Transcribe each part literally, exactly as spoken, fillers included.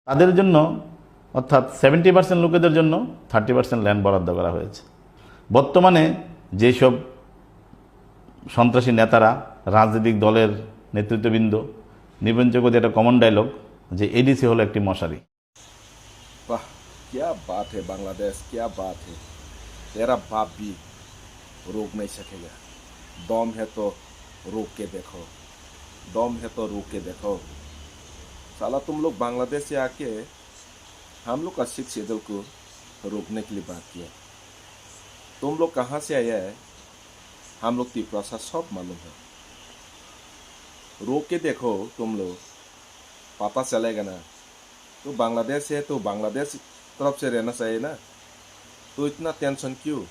তাদের জন্য, অর্থাৎ সেভেন্টি পার্সেন্ট লোকেদের জন্য থার্টি পার্সেন্ট ল্যান্ড বরাদ্দ করা হয়েছে। বর্তমানে যেসব সন্ত্রাসী নেতারা রাজনৈতিক দলের নেতৃত্ববৃন্দ, নিবেদন করছি একটা কমন ডায়লগ, যে এডিসি হলো একটি মশারি। वाह, क्या बात है बांग्लादेश, क्या बात है। तेरा बाप भी रोक नहीं सकेगा। दम है तो रोक के देखो, दम है तो रोक के देखो। साला, तुम लोग बांग्लादेश से आके हम लोग का सिक्स शेड्यूल को रोकने के लिए बात किया। तुम लोग कहाँ से आया है, हम लोग तिपरासा सब मालूम है। रोक के देखो तुम लोग, पता चलेगा ना। तो बांग्लादेश है तो बांग्लादेश तरफ से रहना चाहिए ना। तो इतना टेंशन क्यों?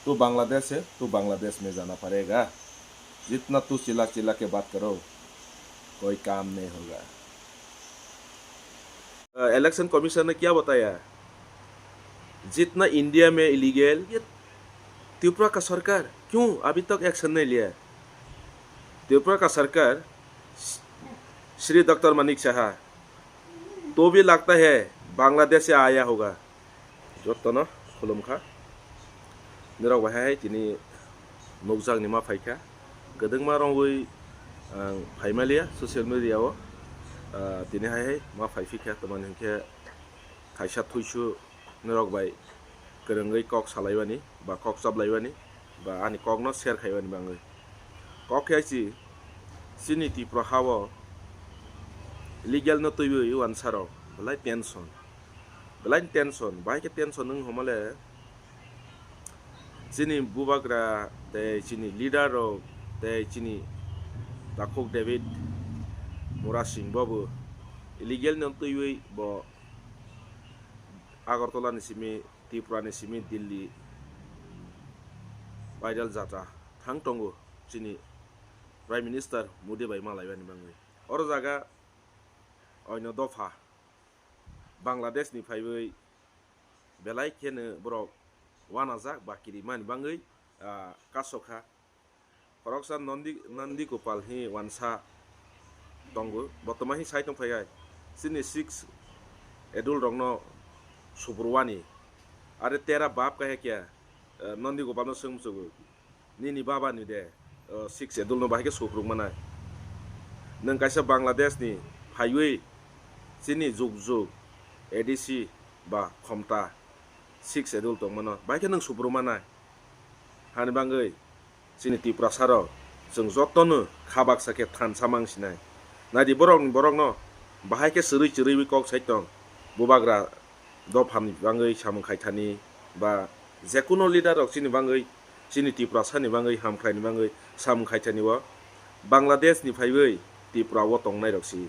तो बांग्लादेश है तो बांग्लादेश में जाना पड़ेगा। जितना तू चिल्ला चिल्ला के बात करो, कोई काम नहीं होगा। इलेक्शन कमिशन ने क्या बताया? जितना इंडिया में इलीगल, ये त्रिपुरा का सरकार क्यों अभी तक एक्शन नहीं लिया? त्रिपुरा का सरकार, श्री डॉक्टर मानिक साहा, तो भी लगता है बांग्लादेश से आया होगा। Jotono khulumkha. Norok bai hai tini nukjakni ma phaikha. Kwdwngma rongwi ang phaimaliya social media o. Ah, tini hai hai ma phaiphikha, tamani hinkhe kaisa thuisu norok bai kwrwngwi kok salaibani ba kok chaplaibani ba ani kokno share khaibani bangwi. Kok khe hai si, chini Tripura ha o legal no twiwi uansarok belai tension. Belai tension, bahai khe tension wng homa le chini bubagra tei chini leader rok tei chini takhuk David Murasing bo bo illegal no twiwi bo Agartala ni simi, Tripura ni simi Delhi paidal jatra thang tongo chini Prime Minister Modi bai malaibani bangwi. Oro jaga oino dopha Bangladesh ni phaiwi belai kheno borok wanajak ba kirimani bangwi, ah, kasokha. Khoroksa Nandi, Nandi Gopal hi wansa tongo. Botomani hi sai tongphai hai. Chini six schedule rokno subrwani. Are tera bab kahe kya, eh, Nandi Gopal no swng muchugo. Nini baba ni de, o, six schedule no bahai khe supruk manai. Nwng kaisa Bangladesh ni phaiwi chini juk juk A D C ba khomta six schedule tongmano bahai khe nwng supruk manai. Hani bangwi chini Tiprasa rok chwng jotono kha baksa khe thansa mang sinai. Naidi borok ni borok no bahai khe chwrwi chwrwi kok sai tong bubagra dophani bangwi samung khaithani ba jekuno leader rok chini bangwi, chini Tiprasa ni bangwi, hamkrai ni bangwi samung khaithani o Bangladesh ni phaiwi Tripura o tongnai rok si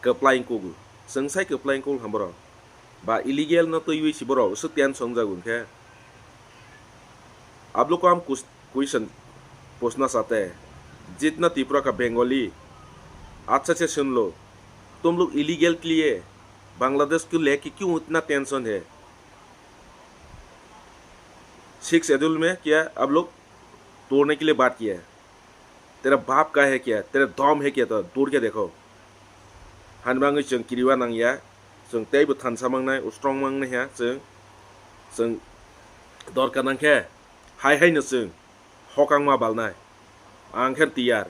kwplai kugu. Chwng sai kwplai kul ham borok ba illegal no twiwi si borok swk tension jago hwnkhe. Ablukam kus-, question posna chate, jitna Tripura ka Bengali, accha se sun lo, tum log illegal ke liye Bangladesh ke leke kyun itna tension hai? Six schedule mein kya ab log todne ke liye baat kiya hai? Tera baap ka hai kya? Tera dom hai kya? To dur ke dekho. Hani bangwi chwng kiriwa nangya, chwng teibo thansa mangnai, strong mangnai ha chwng, chwng dorkar nangkhe hai haino chwng hokang ma balnai. Ang khe tiyar.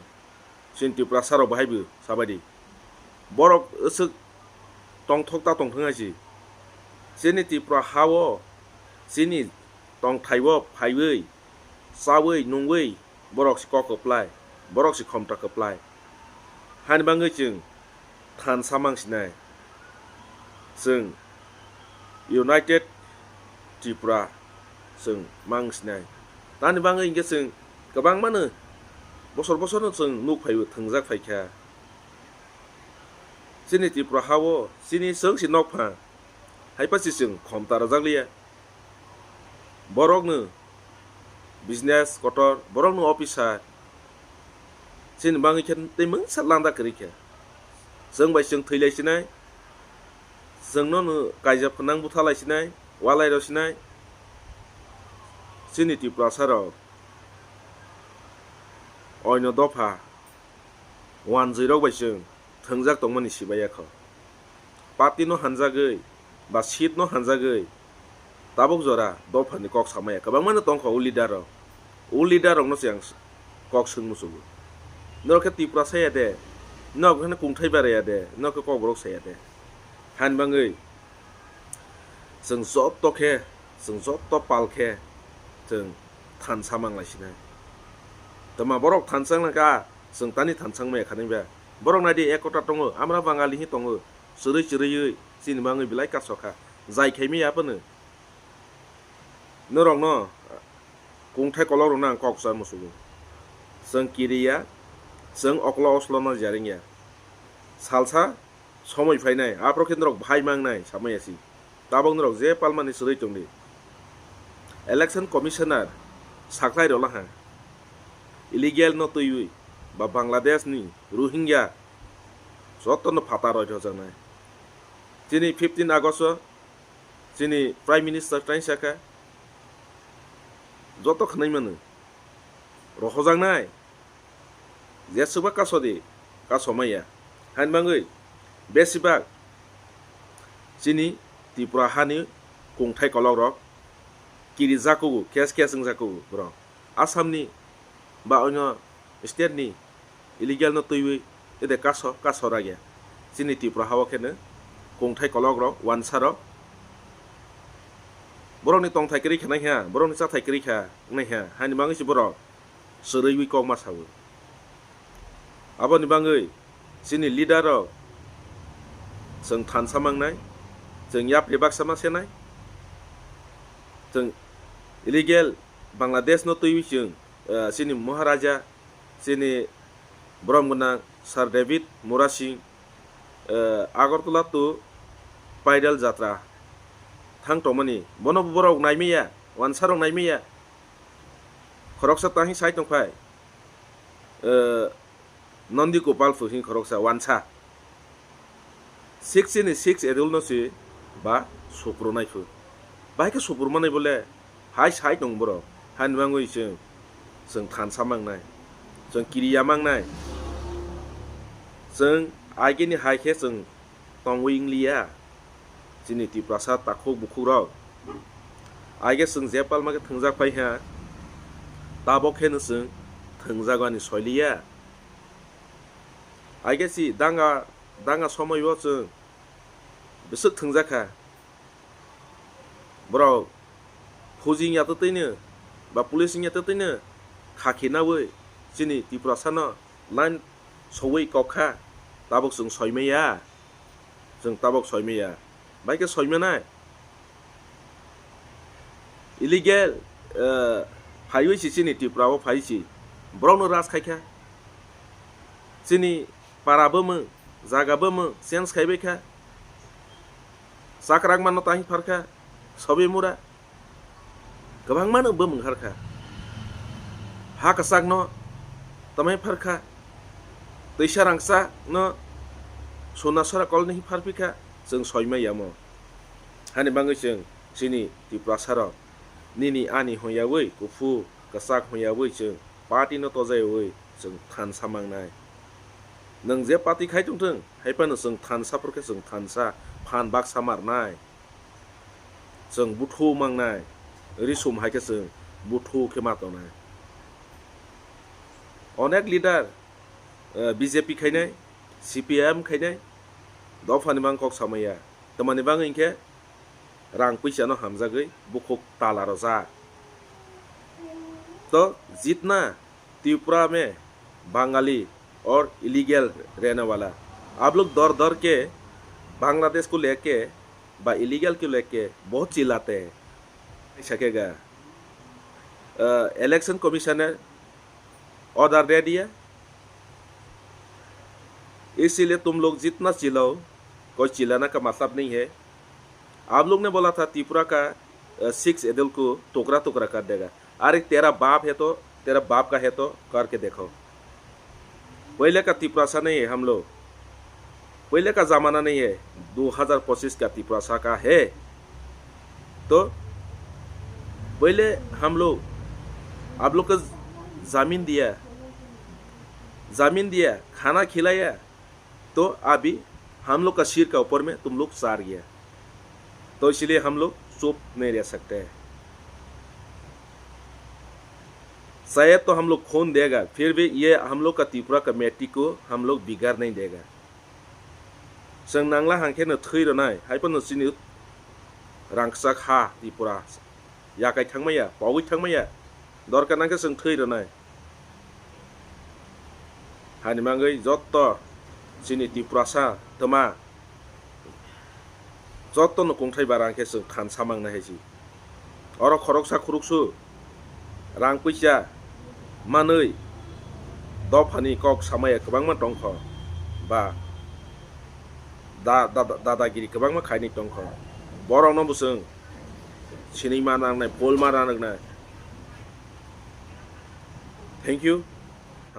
Chini Tiprasa rok bahai bo sabaidi. Borok aswk tongthok ta tongthwng hai si. Chini Tripura ha o, chini tongthai o phaiwi, chawi, nungwi, borok si kok kwplai, borok si khomta kwplai. Hani bangwi chwng thansa mang sinai. Chwng United Tripura chwng mang sinai. Tani bangwi hinkhe chwng kwbangmano bosor bosorno chwng nuk phaibo thwngjak phaikha. Chini Tripura ha o chini chwng si nok pha. Haipachi chwng khomta rwjakliya. Borokno business kotor, borokno officer. Chini bangwi khe tei mungsa landa kwrwi khe. Chwng bai chwng thwilai sinai. Chwngno no kaijak phnang buthalai sinai, walai rw sinai. Chini Tiprasa rok oino dopha wanjwi rok bai chwng thwngjak tongmani sibaiya kho. party no hanjagwi ba seat no hanjagwi tabuk jora dophani kok samaya kwbangma no tongkha o leader rok. O leader rokno se ang kok swng muchungo. Norok khe Tiprasa ya de, norok khe kungthai bara ya de, norok khe kokborok saya de. Hani bagwi chwng jotto khe, chwng jotto pal khe chwng thansa manglai sinai. Tama borok thansa wngkha, chwng tani thansa wngmaya khanai ba. Borok nai di ekota tongo, amra Bangali hi tongo, chwrwi chwrwiwi chini bagwi belai kasokha. Jai khaimaya abono. Norokno kungthai kolokrokno ang kok cha muchungo. Chwng kiriya, chwng oklo oslono jarengya. Salsa somoi phainai, aphuru khe norok bahai mangnai samaya si. Tabok norok je palmani chwrwi tongdi. Election Commissioner saklai rwla ha. Illegal no twiwi ba Bangladesh ni Rohingya jotono phatar roi rwjaknai. Chini fifteen August o chini Prime Minister tei sakha, joto khwnai mano rohojaknai, jeswkba kasodi, kasomaya. Hani bagwi besibak chini Tripura hani kungthai kolokrok kirijakugo, kes kes wngjakugo borok. Assamni ba onyo state ni illegal no twiwi ede kaso, kaso ragya. Chini Tripura hao kheno kungthai kolokrok, wansarok borokni tongthai kwrwi kha nai kha, borokni chathai kwrwi kha wngnai kha, hani bagwi se borok chwrwiwi kok ma sawi. Aboni bagwi chini leader rok chwng thansa mangnai, chwng yapri baksa ma senai, chwng illegal Bangladesh no twiwi chwng, eh, chini Maharaja, chini borom gwnang Sir David Murasing, eh, Agartala to Paidal Jatra thang tongmani, bono borok naimaya, wansarok naimaya. Khoroksa tangwi sai tongphai, eh, Nondi Gopal phu hing khoroksa wansa. Sixty ni six adult no si ba suprunai phu. Bahai khe suprumani bole hai sai tong borok. Hani bagwi chwng, chwng thansa mangnai. Chwng kiriya mangnai. Chwng agini hai khe chwng tongwi wngliya. Chini Tiprasa takhuk bukhukrok. Aige chwng je palma khe thwngjak phai ha, tabok khe no chwng thwngjak ani soiliya. Aige si danga, danga somoi o chwng bwswk thwngjak kha. Borok phuji wngya twtwino ba police wngya twtwino khakhe nawi chini Tiprasano line sowi kok kha, tabok chwng soimaya, chwng tabok soimaya, bai khe soimanai. Illegal, eh, phaiwi si chini Tripura o phai si, borokno raj khai kha. Chini para bwmwng, jaga bwmwng change khaibai kha. Chakrak mano tahi pharkha, sobi mura. Kwbangmano bwmwng harkha. Ha kwchakno tamai pharkha. Twisa rangchakno sona sora kolni pharphikha, chwng soimai yamo. Hani bagwi chwng chini Tiprasarok nini ani hwnyawi kuphur kwchak hwnyawi chwng party no tojaiwi chwng thansa mangnai. Nwng je party khai tongthwng, hai phano chwng thansa phor khe chwng thansa phan baksa marnai. Chwng buthu mangnai, risum hai khe chwng buthu khe ma tongnai. Onek leader, eh, B J P khainai, C P I M khainai, dophani mang kok samaya. Tamani bagwi hinkhe rang puisa no hamjagwi bukhuk tala rojak. To jitna Tripura mein Bangali aur illegal rehne wala, aap log dar dar ke Bangladesh ko leke ba illegal ko leke bahut chillate hain. Sakega, eh, Election Commission ne order de diya, isliye tum log jitna chillao, koi chillana ka matlab nahi hai. Aap log ne bola tha Tripura ka, eh, six schedule ko tukra tukra kar dega. Are tera baap hai to, tera baap ka hai to, karke dekho. Pehle ka Tiprasa nahi hai hum log. Pehle ka zamana nahi hai, du hazar pochis ka Tiprasa ka hai. To pehle hum log, aap log ko zamin diya, zamin diya, khana khilaya. To abhi हम लोग का सिर का ऊपर में तुम लोग चार गया, तो इसलिए हम लोग चुप नहीं रह सकते। शायद तो हम लोग खून देगा, फिर भी ये हम लोग का त्रिपुरा का मैट्रिक को हम लोग बिगाड़ नहीं देगा। Chwng nangla hangkhe no thwi rwnai, hai phano chini rangchak ha Tripura yakai thangmaya, pogwi thangmaya, dorkar nangkhe chwng thwi rwnai. Hani mangwi jotto chini Tripurasa twma jotto no kungthai bara hangkhe chwng khan samang nai hai si. Oro khoroksa khuruksu rang puisa manwi dophani kok samaya kwbangma tongkho ba da-, da-, da-, dadagiri kwbangma khainwi tongkho. Borokno bo chwng sinima nangnai, polma nangnai. Thank you.